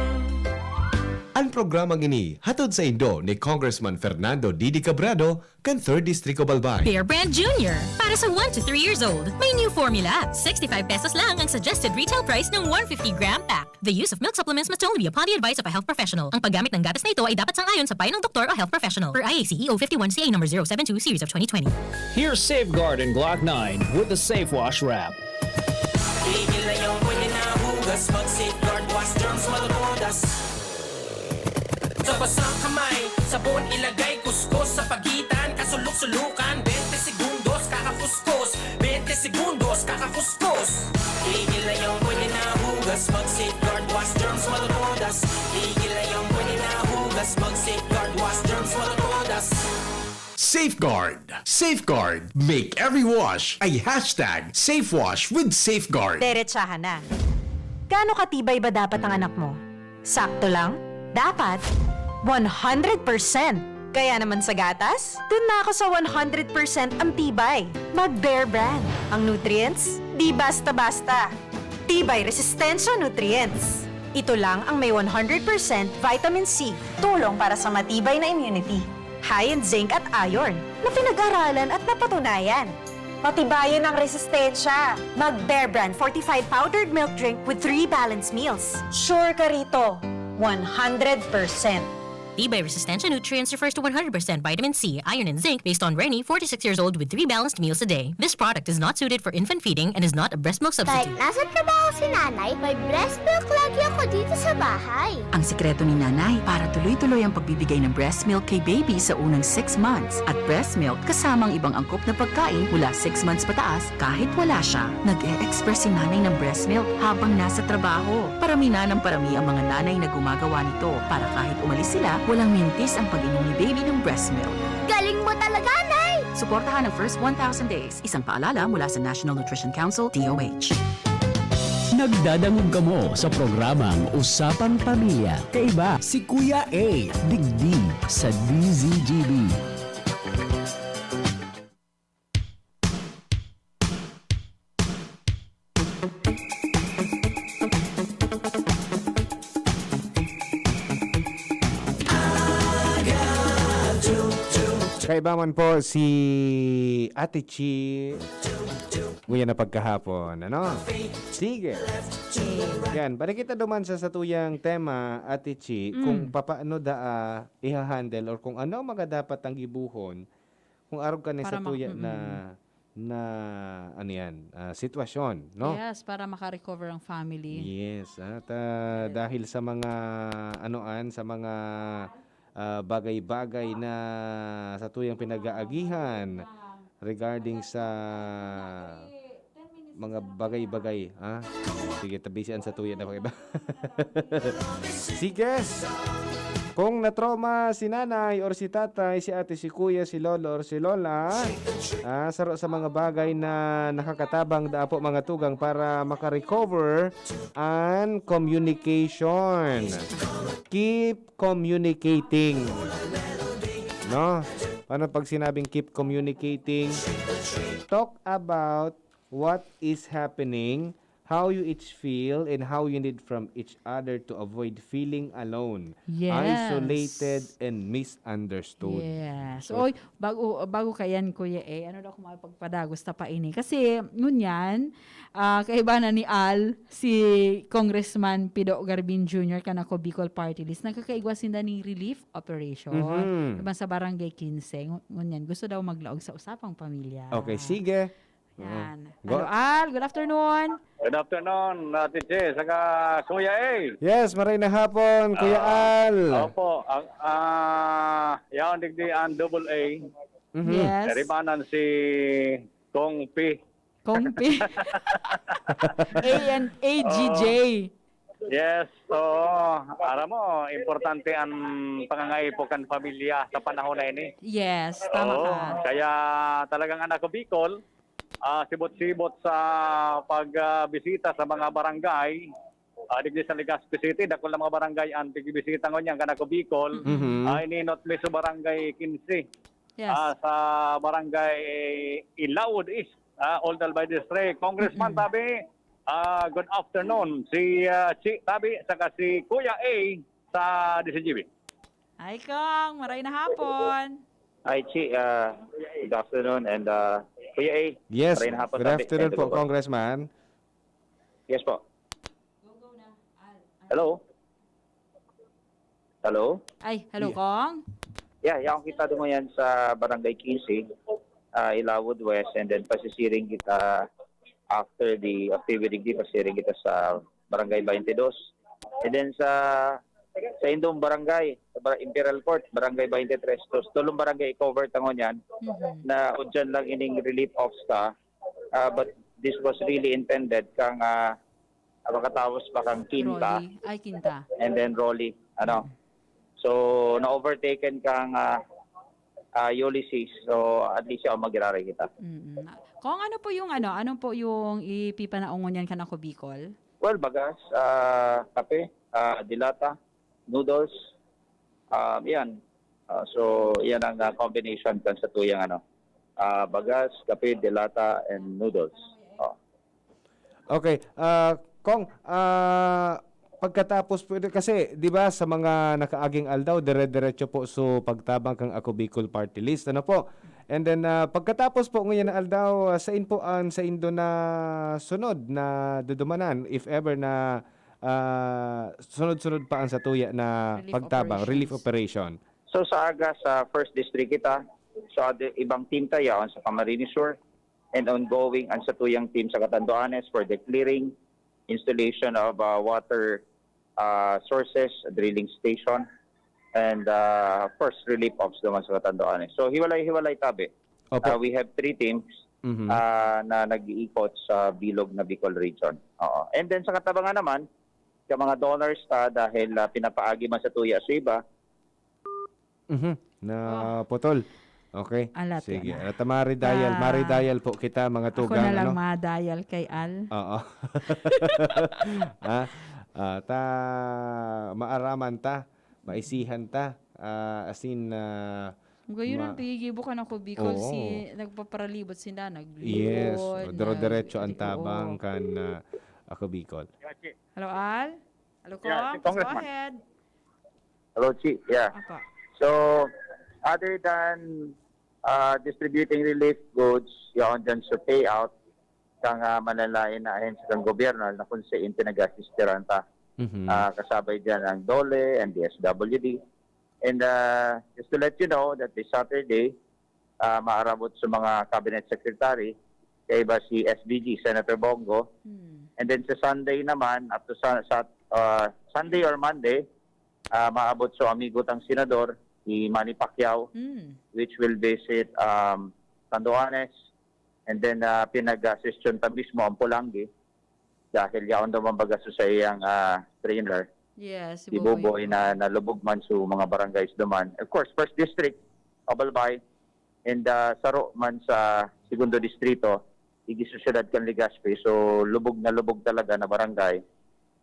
An programang ini hatod saindo ni Congressman Fernando Didi Cabrado kan Third District of Albay. Bear Brand Junior. Para sa one to three years old, may new formula. Sixty-five pesos lang ang suggested retail price ng one fifty gram pack. The use of milk supplements must only be upon the advice of a health professional. Ang paggamit ng gatas na ito ay dapat sang-ayon sa payo ng doktor o health professional. Per I A C E O fifty-one C A number zero seven two series of twenty twenty. Here's Safeguard and Glock nine with the Safe Wash Wrap. Tigil na yung pwede na hugas, mag Safeguard, wash germs, mga todas. Sa basang kamay, sabon ilagay, kuskos sa pagitan, kasulok-sulukan, twenty segundos, kakakuskos, twenty segundos, kakakuskos. Tigil na yung pwede na hugas, mag Safeguard, wash germs, mga todas. Tigil na yung pwede na hugas, mag Safeguard, wash germs, mga todas. Safeguard. Safeguard. Make every wash a hashtag safe wash with Safeguard. Derechahan na. Gaano katibay ba dapat ang anak mo? Sakto lang? Dapat one hundred percent. Kaya naman sa gatas, dun na ako sa one hundred percent ang tibay. Mag Bear Brand. Ang nutrients, di basta-basta. Tibay Resistensya Nutrients. Ito lang ang may one hundred percent vitamin C. Tulong para sa matibay na immunity. High in zinc at iron na pinag-aralan at napatunayan. Patibayan ang resistensya. Mag Bear Brand fortified powdered milk drink with three balanced meals. Sure ka rito, one hundred percent. Tibay Resistensya Nutrients refers to one hundred percent vitamin C, iron, and zinc based on Rennie, forty-six years old, with three balanced meals a day. This product is not suited for infant feeding and is not a breast milk substitute. Kahit nasa trabaho si nanay, may breast milk lagi ako dito sa bahay. Ang sikreto ni nanay para tuloy-tuloy ang pagbibigay ng breast milk kay baby sa unang six months at breast milk kasama ang ibang angkop na pagkain mula six months pataas kahit wala siya. Nag-e-express si nanay ng breast milk habang nasa trabaho. Parami na ng parami ang mga nanay na gumagawa nito para kahit umalis sila, walang mintis ang pag-inom ni baby ng breast milk. Galing mo talaga, Nay! Suportahan ang first one thousand days. Isang paalala mula sa National Nutrition Council, D O H. Nagdadangog kamo sa programang Usapang Pamilya. Kaiba si Kuya A, digdi sa D Z G B. Kaiba man po si Ate Chi. Nguya na pagkahapon, ano? Sige. Yan, balik kita duman sa satuyang tema, Ate Chi, kung papaano daa iha-handle or kung ano ang mga dapat tang gibohon kung arog ka na sa tuya na na, ano yan, ah, sitwasyon, no? Yes, para maka-recover ang family. Yes, at, ah, Yes. dahil sa mga, anoan, sa mga, ah, bagay-bagay na sa tuyang pinag-aagihan regarding sa mga bagay-bagay, ha? Sige, tabisian sa tuya na iba. Sige. Kung na-trauma si nanay or si tatay, si ate, si kuya, si lolo or si lola, ah, saro sa mga bagay na nakakatabang dapo mga tugang para maka-recover an communication. Keep communicating. No? Paano pag sinabing keep communicating? Talk about what is happening, how you each feel, and how you need from each other to avoid feeling alone, Yes. isolated, and misunderstood. Yes. So, Oy, bago, bago kayan, Kuya A, ano daw kung makapagpadagos ta pa ini? Kasi, ngunyan, ah, kaiba na ni Al, si Congressman Pido Garbin Junior, kan Ako Bicol Party List, nagkakaigwa sinda ning relief operation. Mhm. Iban sa Barangay quince, ngu-, ngunyan, gusto daw maglaog sa usapang pamilya. Okay, sige. Yan. Oo. Go. Hello, Al. Good afternoon. Good afternoon, Ate Che, saka Kuya A. Yes, maray na hapon, Kuya Ah, Al. Opo, ang, ah, yaon digdi ang double A. Mhm. Yes. Narimanan si Kong P. Kong P. A and A G J. Oo. Yes, so, aram mo, importante ang pangangaipo kan pamilya sa panahon na ini. Yes, tama Oo, ka. Kaya talagang ang Ako Bicol, ah, sibot-sibot sa pag, ah, bisita sa mga barangay. Ah, digdi sa Legazpi City, dakul na mga barangay ang tigbisita ngunyan kan Ako Bicol. Mhm. Ah, ininot mi sa Barangay quince. Yes. Ah, sa Barangay Ilawod East, ah, Old Albay District. Congressman Mm-mm. Tabi, ah, good afternoon. Si, ah, Chi Tabi, saka si Kuya A sa D C G B. Hi, Kong. Maray na hapon. Hi, Chi. Ah, good afternoon. And, ah, Kuya A, Yes, maray na hapon, good Tabi. afternoon And po, Congressman. Yes po. Hello? Hello? Ay, hello, Yeah. Kong? Yeah, yaon kita duman yan sa Barangay quince, ah, Ilawod West, and then pasisiring kita after the activity, di, pasisiring kita sa Barangay twenty-two. And then sa, sa indong barangay, sa Bar-, Imperial Court, Barangay twenty-three. So, tulong barangay i-cover ta ngunyan Mhm. na udyan lang ining relief ops ta. Ah, but this was really intended kang, ah, makatapos pa kang Quinta Rolly. Ay, Quinta. and then Rolly, ano. Mm. So, na-overtaken kang, ah, ah, Ulysses. So, at least siya, magiraray kita. Mm. Kong, ano po yung, ano, ano po yung ipipanaong ngunyan kan Ako Bicol? Well, bagas, ah, kape, ah, dilata, noodles, ah, yan. Ah, so, yan ang, ah, combination kan sa tuyang, ano, ah, bagas, kape, dilata, and noodles. Oh. Okay, ah, Kong, ah, pagkatapos po, kasi, di ba, sa mga nakaaging aldaw, dire-diretso po so pagtabang kang Ako Bicol Party List, ano po? And then, ah, pagkatapos po ngayon na aldaw, ah, sain po ang saindo na sunod na dudumanan, if ever na, ah, sunod-sunod pa ang satuya na Relief pagtabang, relief operations. operation? So, sa aga, sa First District kita, sa adi-, ibang team ta yaon sa Camarines Sur, and ongoing ang satuyang team sa Catanduanes for the clearing, installation of, uh, water, uh, sources, drilling station, and, uh, first relief ops naman sa Catanduanes. So, hiwalay-hiwalay tabi. Opo. Uh, we have three teams, Mhm. uh, na nag-iikot sa bilog na Bicol region. Oo. And then sa katabangan naman, sa mga donors ta, dahil, uh, pinapaagi man sa tuya sa iba, Mhm. Oh. Naputol. Okay. Alat Sige. yan na. Alat, mari-dial. Ah, Mari-dial po kita, mga ako tugang, na lang ano? ma-dial kay Al. Oo. Ah, ah, ta, maaraman ta, maisihan ta. Ah, as in, ah, Ngayon, ma- ang pigigil bukan ako, Bicol, Oo. si, nagpaparalibot sila, Yes. naglilibot, Diro-diretso ang nag-, tabang oo. kan, ah, Ako Bicol. Hello, Al? Hello, Yeah, si Kong? Go Congressman. ahead. Hello, Chi. Yeah. Apa. So, other than, uh, distributing relief goods, yaon dyan sa payout, kang, uh, manlalain na ahensya ng gobyerno na kung saan pinag-asistiran ta. Mhm. Uh, kasabay dyan ang DOLE and DSWD. And, uh, just to let you know that this Saturday, uh, maarabot sa mga cabinet secretary kaiba si S B G, Senator Bong Go. Hmm. And then sa Sunday naman, up to sa, sa ah, Sunday or Monday, ah, maabot so amigo tang senador, si Manny Pacquiao, Hmm. which will visit um, Tanduanes. And then ah, pinag-session ta mismo ang Polangui dahil yaon daw man baga sa iyang ah, trainer, Yes, si Buboy, na nalubog man sa mga barangays duman. Of course, First District, Obalbay, and ah, saro man sa Segundo Distrito, igis sa siyudad kan Legazpi. So, lubog na lubog talaga na barangay,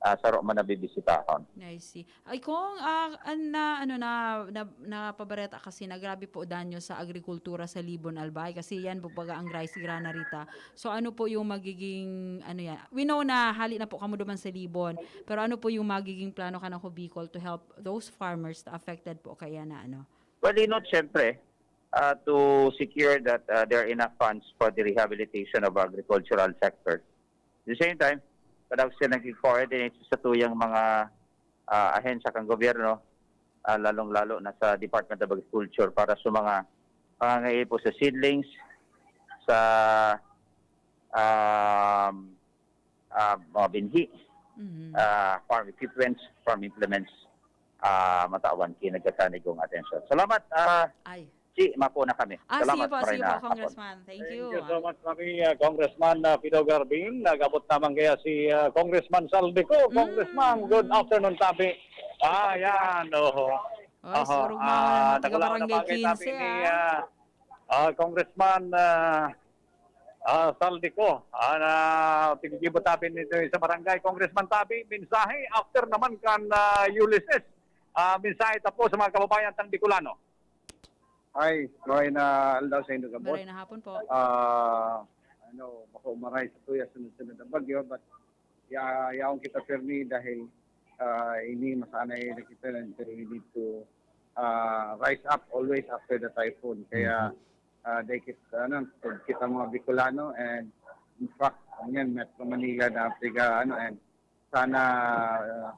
ah, saro man nabibisitahon. I see. Ay, kung ah, an, na, ano, na, na, napabareta kasi na grabe po danyo sa agrikultura sa Libon, Albay. Kasi yan po baga ang rice granary ta. So, ano po yung magiging, ano yan? We know na hali na po kamo duman sa Libon. Pero ano po yung magiging plano kan Ako Bicol to help those farmers na affected po kaya na ano? Well, you know, syempre, uh, to secure that uh, there are enough funds for the rehabilitation of agricultural sector. At the same time, kadagos sila nag-coordinate sa tuyang mga uh, ahensya kan gobyerno, uh, lalong-lalo na sa Department of Agriculture para sa mga pangangaipo sa seedlings, sa um, uh, mga binhi, Mhm. uh, farm equipments, farm implements, uh, matawan ki nagkakanigong atensyon. Salamat, uh, Ay. Si, mapo na kami. Ah, Salamat, sige po, sige Marina. po, Apo. Congressman. Thank you. Thank you so much, Mami. Uh, Congressman uh, Pido Garbin, nag-abot naman kaya si uh, Congressman Saldico. Mm. Congressman, good afternoon, tabi. Ah, yan. Oho. Ay, Aha, surog na ah, mga nagulaw na taga-barangay bagay, tabi ni quince, ah. ah, ah, Congressman ah, ah, Saldico. Ah, na tigigibot tabi nito sa barangay. Congressman Tabi, mensahe after naman kan ah, Ulysses. Ah, mensahe ta po sa mga kababayan tang Bicolano. Hi, maray na aldaw sa indo gabos. Maray na hapon po. Ah, ano, bako maray sa tuya sunod-sunod ang bagyo, but ya yaon kita pirmi dahil ah, ini masanay na kita, and we need to ah, rise up always after the typhoon. Kaya ah, dahil kita, ano, kita mga Bicolano, and in fact, yan, Metro Manila na tiga, ano, and sana ah,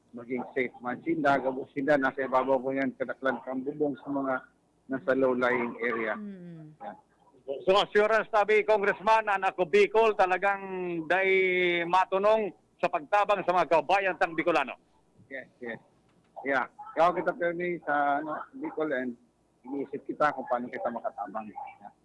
maging safe man sinda, gabos sinda, nasa ibabaw po yan, kadaklan kang bubong sa mga nasa low-lying area. Mm. So, assurance tabi, Congressman, an Ako Bicol talagang dai matunong sa pagtabang sa mga kababayan tang Bicolano. Yes, yes. Yeah. Kaya kita pirmi sa ano, Bicol, and iniisip kita kung paano kita makatabang. Yeah.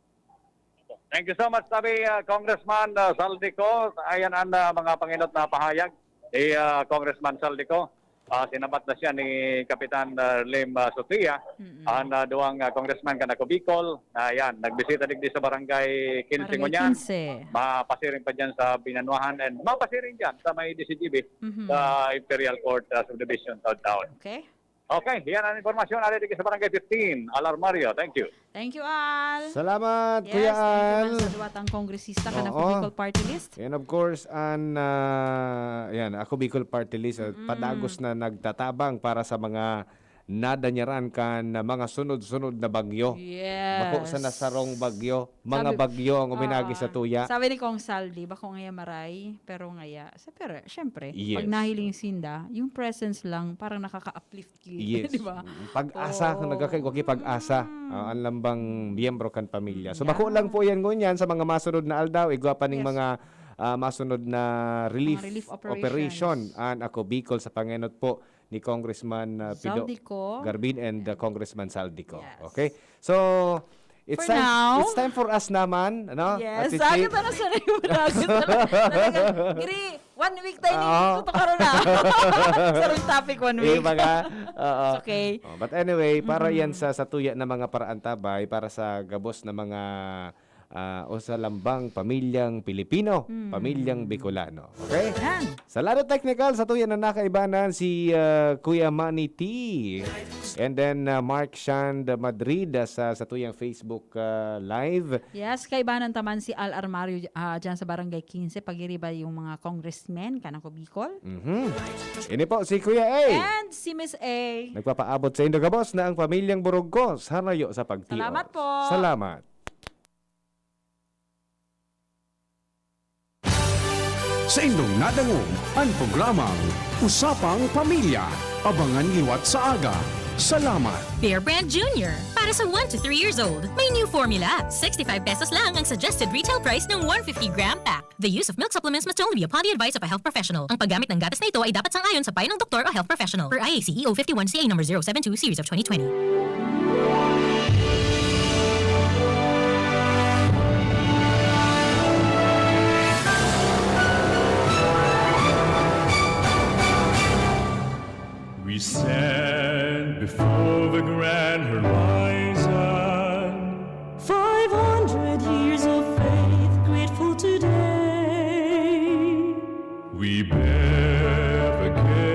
Thank you so much, tabi, ah, Congressman ah, Saldico. Ayan ang ah, mga panginot na pahayag ni ah, Congressman Saldico. Ah, sinabat na siya ni Kapitan ah, Lim ah, Sutria, Mm-mm. ang ah, duwang ah, congressman kan Ako Bicol. Ayan, nagbisita digdi sa barangay quince Barangay ngunyan. quince. Mapasiring pa dyan sa Binanuahan and mapasiring dyan sa may D C G B Mhm. sa Imperial Court ah, Subdivision, Taon-Taon. Okay. Okay, yan ang impormasyon. Ari digdi sa Barangay fifteen, Alarmario. Thank you. Thank you, Al. Salamat, Yes, Kuya thank you man Al. sa duwa tang kongresista kan Ako Oo. Bicol Party List. And of course, an ah, yan, Ako Bicol Party List, ah, Mm-mm. padagos na nagtatabang para sa mga nadanyaran kan mga sunod-sunod na bagyo. Yes. Bako sa nasarong bagyo, mga Sabi- bagyo ang uminagi Ah, sa tuya. Sabi ni Kong Saldi, bako ngaya maray, pero ngaya, sa pero, syempre, Yes. pag nahiling sinda, yung presence lang, parang nakaka-uplift ki, Yes. di ba? Mm, pag-asa, Oo. nagkakay-, wagi pag-asa. Mm. Ah, ang lambang miyembro kan pamilya. So, Yeah. bako lang po yan ngunyan sa mga masunod na aldaw. Igwa pa ning Yes. mga ah, masunod na relief, Mga relief operation. operations. An Ako Bicol sa pangenot po ni Congressman ah, Pido Saldico. Garbin and ah, Congressman Saldico. Yes. Okay? So, it's For time, now. it's time for us naman, ano? Yes, Ate sabi Chi? ko na sa iyo, talagang, gri, one week tayo ni Oo. tutukaron na. Sarong topic, one Eh, week. baga, oo. It's okay. Oh, but anyway, para Mm-mm. yan sa, sa tuya na mga paraantabay, para sa gabos na mga ah, o sa lambang pamilyang Pilipino, Mm. pamilyang Bicolano. Okay? Yan. Sa lado technical, sa tuya na nakaibanan si ah, Kuya Manny T. And then ah, Mark Shand Madrid ah, sa, sa tuyang Facebook ah, Live. Yes, kaibanan taman si Al Armario ah, dyan sa Barangay quince, pag-iriba yung mga congressmen, kan Ako Bicol. Mhm. Ini po si Kuya A. And si Miss A. Nagpapaabot sa indo gabos na ang pamilyang Burugos harayo sa pagtios. Salamat po. Salamat. Sa indong nadangog an programang Usapang Pamilya. Abangan liwat sa aga. Salamat. Bear Brand Junior, para Para sa one to three years old, may new formula. Sixty-five pesos lang ang suggested retail price ng one fifty gram pack. The use of milk supplements must only be upon the advice of a health professional. Ang paggamit ng gatas na ito ay dapat sang-ayon sa payo ng doktor o health professional. Per I A C E O fifty-one C A number zero seven two series of twenty twenty.